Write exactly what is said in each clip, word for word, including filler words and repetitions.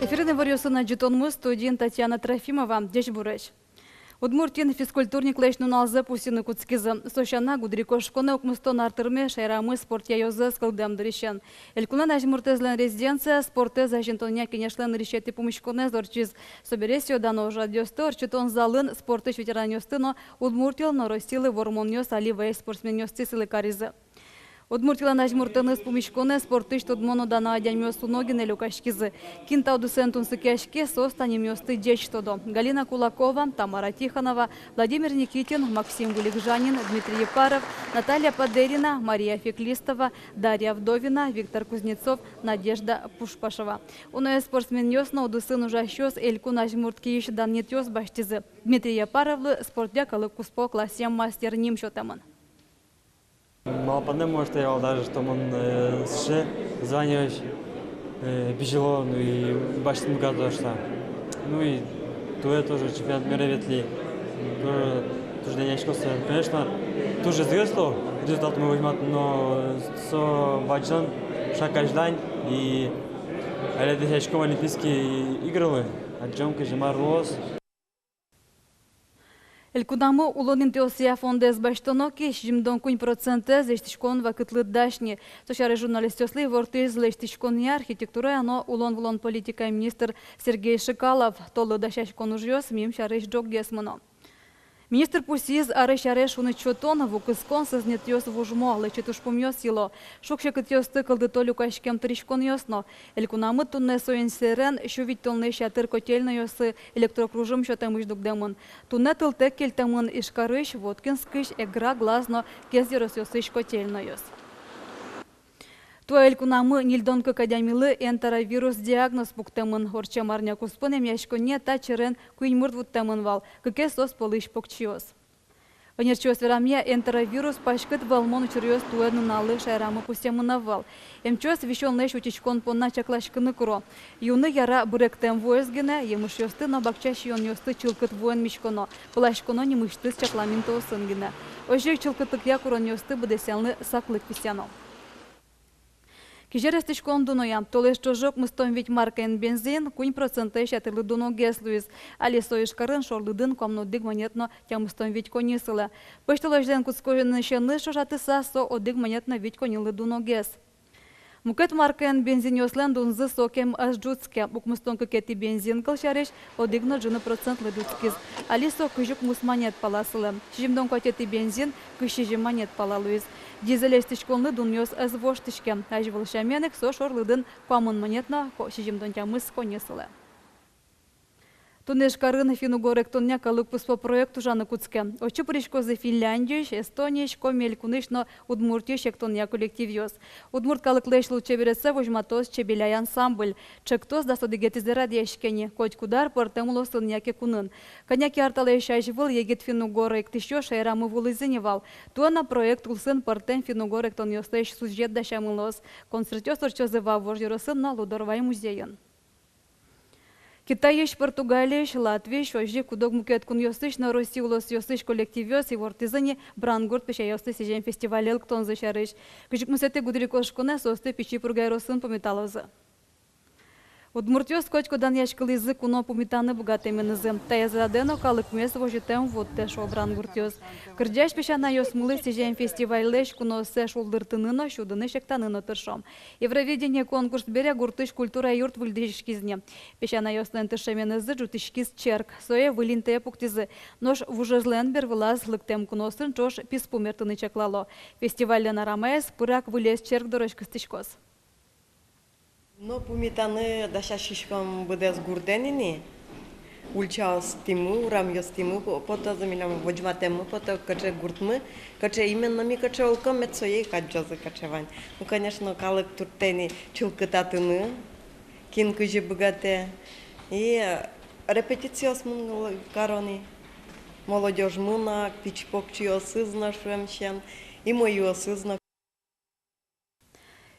Эфирын иворъёсын адӟытонмы, студиын Татьяна Трофимова. Ӟечбуресь! Удмуртиын физкультурниклэсь нуналзэ пусйыны кутскизы. Со сяна, гудырикошконэ укмыстон ар тырме шаерамы спортъя ёзэз кылдэм дырысен. Элькунлэн азьмуртэзлэн резиденцияз спортэз азинтонъя кенешлэн нырысетӥ пумиськонэз ортчиз. Собере сӥё-дано ужрадъёсты ортчытон залын спортысь ветеранъёсты но Удмуртилы но Россилы вормонъёс али ваись спортсменъёсты сӥлы каризы. Удмуртилэн азьмуртэныз пумиськонэ спортысь тодмо но дано адямиос уно гинэ люкаськизы. Кин та удысын тунсыкъяське, соос та нимъёсты ӟеч тодо: Галина Кулакова, Тамара Тихонова, Владимир Никитин, Максим Вылегжанин, Дмитрий Епаров, Наталья Падерина, Мария Феклистова, Дарья Вдовина, Виктор Кузнецов, Надежда Пушпашева. Уноез спортсменъёс но удысын ужасьёс элькун азьмурт киысь данъетъёс басьтӥзы. Дмитрий Епаровлы спортъя калык куспо классъя мастер ним сётэмын. Малпанэ, может, ӧй вал даже, что мон, э, сыӵе званиеозь, э, бызьыло, ну и басьтыны быгато шуса. Ну и туэ тоже чемпионат мира ветлӥ. Тоже туж данъясько сое. Конечно, туж ӧжыт луэ результатмы возьмат, но со бадӟым шаг азьлань, и али дасяськом Олимпийские игрылы, адӟом, кызьы мар луоз. Элькунамы улон интыосъя фондэз басьтоно ке, сизьымдон куинь процентэз лэсьтӥськон вакытлы дась ни. Со сярысь журналистъёслы ивортӥз лэсьтӥськонъя, архитектурая но улон-вылон политикая министр Сергей Шикалов. Толлы дасяськон ужъёс мим сярысь ӝоггес мыно. Министр пусйиз: арысь аре шуныт сётон, ву кыскон, сӧзнэтъёс вужмо, лэчыт ужпумъёс йыло. Шуг-секытъёсты кылдыто люкаськем тыриськонъёс но. Элькунамы туннэ соин сэрен сю витьтонлэсь ятыр котельнойёсы электрокружым сётэмысь дугдэмын. Туннэ тылтэк кельтэмын Ижкарысь, Воткинскысь, Эгра, Глаз но Кез ёросъёсысь котельнойёс. Туэ элькунамы ньыльдон кык адямилы энтеровирус диагноз пуктэмын. Ортчем арня куспын эмъяськонние та черен куинь мурт вуттэмын вал, кыкез соос пӧлысь покчиос. Ӧнерчиос верамъя, энтеровирус паськыт вӧлмон учыръёс туэ нуналлы шаерамы пусъемын ӧвӧл. Эмчиос висёнлэсь утиськон понна чакласькыны куро. Юны яра быректэм вуэз гинэ, емышъёсты но бакча сиёнъёсты чылкыт вуэн миськоно, пыласьконо нимысьтыз чаклам интыосын гинэ. Озьы ик чылкытлыкъя куронъёсты быдэсъянлы саклык висъяно. Кизер эстӥськон дуноя. Толэзь ӵоже укмыстон вить маркаен бензин куинь процентлэсь ятырлы дуногес луиз. Али со Ижкарын шорлыдын куамын одӥг манет но тямыстон вить коньы сылэ. Пӧсьтолэзьлэн кутсконысеныз ӵошатыса, со одӥг манет но вить коньылы дуногес. Мукет маркаен бензинъёслэн дунзы сокем ӧз ӝутске. Укмыстон кыкетӥ бензин, кылсярысь, одӥг но ӝыны процентлы ӝутскиз. Али со кызь укмыс манет пала сылэ. Сизьымдон куатетӥ бензин кызь сизьым манет пала луиз. Дизель эстӥськонлы дунъёс ӧз воштӥське. Азьвыл сямен ик со шорлыдын куамын манет но ко-, сизьымдон тямыс коньы сылэ. Туннэ Ижкарын финн-угор эктонъя калык куспо проект ужаны кутске. Отчы пыриськозы Финляндиысь, Эстониысь, Коми элькунысь но Удмуртиысь эктонъя коллективъёс. Удмурт калыклэсь лулчеберетсэ возьматоз «Чебеляй» ансамбль. Ӵектос дас одӥгетӥзэ радъяське ни, котькуд ар пӧртэм улосын яке кунын. Кӧня ке ар талэсь азьвыл егит финн-угор эктӥсьёс шаерамы вуылӥзы ни вал. Туэ но проект улсын пӧртэм финн-угор эктонъёслэсь сузьет дасямын луоз. Концертъёс ортчозы Вавож ёросын но Лудорвай музейын. Китайысь, Португалиысь, Латвиысь, озьы ик куд-ог мукет кунъёсысь но Россия улосъёсысь коллективъёс ивортӥзы ни Брангурт песяйёслы сӥзем фестивале лыктонзы сярысь. Кызь укмысэтӥ гудырикошконэ соосты Пичи Пурга ёросын пумиталозы. Удмуртъёс котьку данъяськылӥзы куно пумитаны быгатэменызы. Таяз радэ но калыкмес возьытэм вуттэ, шуо брангуртъёс. Кырӟась песянайёсмылы сӥзем фестивальлэсь кунооссэ шулдыртыны но, сюдыны-сектаны но тыршом. «Евровидение» конкурс бере гуртысь культура юрт выльдӥськиз ни. Песянайёслэн тыршеменызы ӝутӥськиз черк. Сое выль интые пуктӥзы. Нош вужезлэн бервылаз лыктэм куноосын ӵош писпу мерттыны чаклало. Фестивальлэн арамаез пырак вылез черк дорозь кыстӥськоз. Но пумитаны дасяськиськом быдэс гуртэн ини. Ульчаостӥмы, урамъёстӥмы по-, потозы, милям возьматэммы потэ, кыӵе гуртмы, кыӵе именно ми, кыӵе улком, мед сое ик адӟозы, кыӵе вань. Ну, конечно, калык туртэ ини чылкытатыны, кин кызьы быгатэ. И репетициосмы каро ни. Молодёжмы но, пичи покчиосыз но, шуэм сямен, и мӧйыосыз но.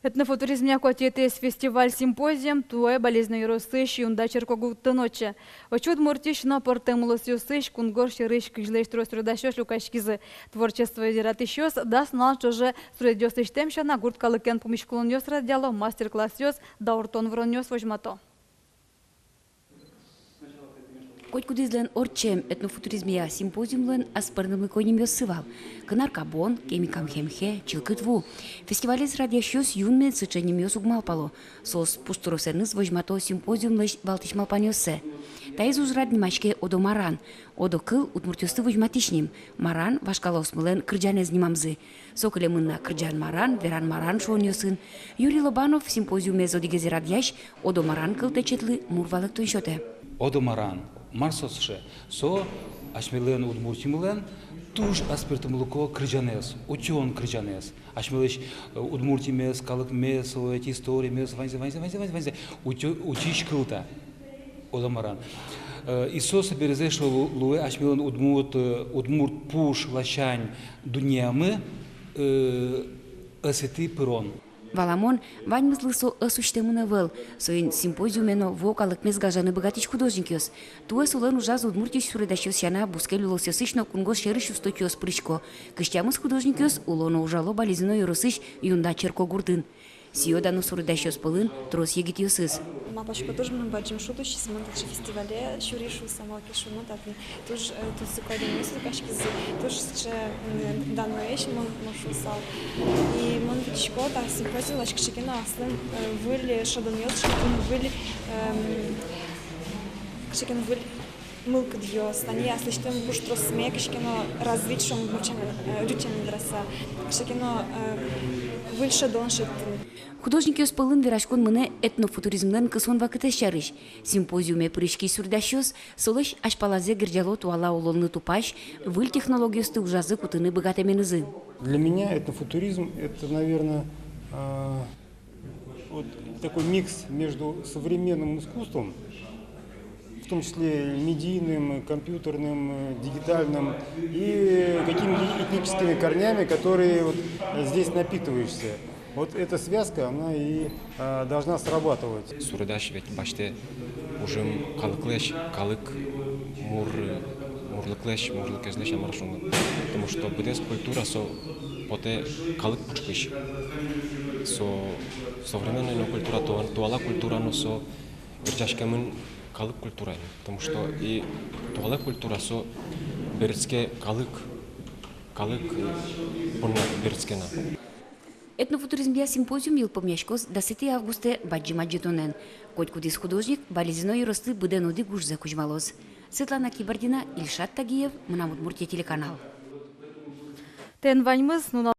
Этнофутуризмъя куатетӥез фестиваль-симпозиум туэ Балезино ёросысь Юнда черкогуртын ортче. Отчы Удмуртиысь но пӧртэм улосъёсысь, кунгож сьӧрысь кызьлэсь трос суредасьёс люкаськизы. Творчествоез яратӥсьёс дас нунал ӵоже суредъёс лэсьтэм сяна гурт калыкен пумиськонъёс радъяло, мастер-классъёс, дауртон-выронъёс возьмато. Котькудӥзлэн ортчем этнофутуризмъя симпозиумлэн аспӧртэмлыко нимъёссы вал: «Кынар кабон», «Кемикам хемхе», «Чылкыт ву». Фестивалез радъясьёс юнме сыӵе нимъёс уг малпало. Соос пуштросэныз возьмато симпозиумлэсь валтӥсь малпанъёссэ. Таиз ужрад нимаське «Одо маран». Одо кыл удмуртъёсты возьматӥсь ним, маран — вашкалаосмылэн кырӟанэз нимамзы. Со кылемын на кырӟан-маран, веран-маран шуонъёсын. Юрий Лобанов, симпозиумез одӥгезэ радъясь, «Одо маран» кылтэчетлы мур валэктон сётэ. Одо маран, мар со сыӵе? Со асьмелэн Удмуртимылэн туж аспӧртэмлыко кырӟанэз, утён кырӟанэз. Асьмелэсь, э, Удмуртимес, калыкмес, о, эти историмес, ваньзэ, ваньзэ, ваньзэ, ваньзэ, ваньзэ утё-, утись кыл та. Одо маран. Э, и со собере эшшо лу-, луэ асьмелэн удмурт, э, удмурт пуш ласянь дуннеямы, э, ӧсэтӥ пырон. Валамон, ваньмызлы со ӧс усьтэмын ӧвӧл. Соин симпозиуме но вуо калыкмес гажаны быгатӥсь художникъёс. Туэ солэн ужаз Удмуртиысь суредасьёс сяна бускель улосъёсысь но кунгож сьӧрысь усточиос пырисько. Кызь тямыс художникъёс уло но ужало Балезино ёросысь Юнда черкогуртын. Сиё-дано суредасьёс пӧлын трос егитъёсыз. Малпасько, туж мыным бадӟым шуд усиз, мон таӵе фестивале сюри шуыса, малы ке шуоно, татын туж, э, тунсыко адямиос люкаськизы, туж сыӵе, м, даноесь мон, мон шуысал. И мон витисько, та симпозиумлэсь кыӵе ке но аслым, э, выль шӧдонъёс, кыӵе ке но выль, эм, кыӵе ке но выль мылкыдъёс, тани аслэсьтым пуштросме кыӵе ке но развить, шуом, ӟуч сямен, э, ӟуч сямен вераса, кыӵе ке но, э, выль шӧдон шедьтыны. Художникъёс пӧлын вераськон мынэ этнофутуризмлэн кысон вакытэз сярысь. Симпозиуме пыриськись суредасьёс солэсь азьпалазэ герӟало туала улонлы тупась выль технологиосты ужазы кутыны быгатэменызы. Для меня этнофутуризм — это, наверное, а, вот такой микс между современным искусством, в том числе медийным, компьютерным, э, дигитальным, и какими-то этническими корнями, которые вот здесь напитываешься. Вот эта связка, она и, а, должна срабатывать. Суредась ведь басьтэ ужым калыклэсь, калык мур-, мурлыклэсь, мурлыкезлэсь, а мар шуоно. Потому что быдэс культура со потэ калык пушкысь. Со современной но культура, туа-, туала культура но со герӟаськемын калык культураен. Потому что и туала культура со берытске калык, калык, э, понна берытске на. Этнофутуризмъя симпозиум йылпумъяськоз дасэтӥ августэ бадӟым адӟытонэн. Котькудӥз художник Балезино ёросты быдэн одӥг ужзэ кузьмалоз. Светлана Кибардина, Ильшат Тагиев, «Мынам Удмуртие» телеканал. Тӥни ваньмыз, нуналлы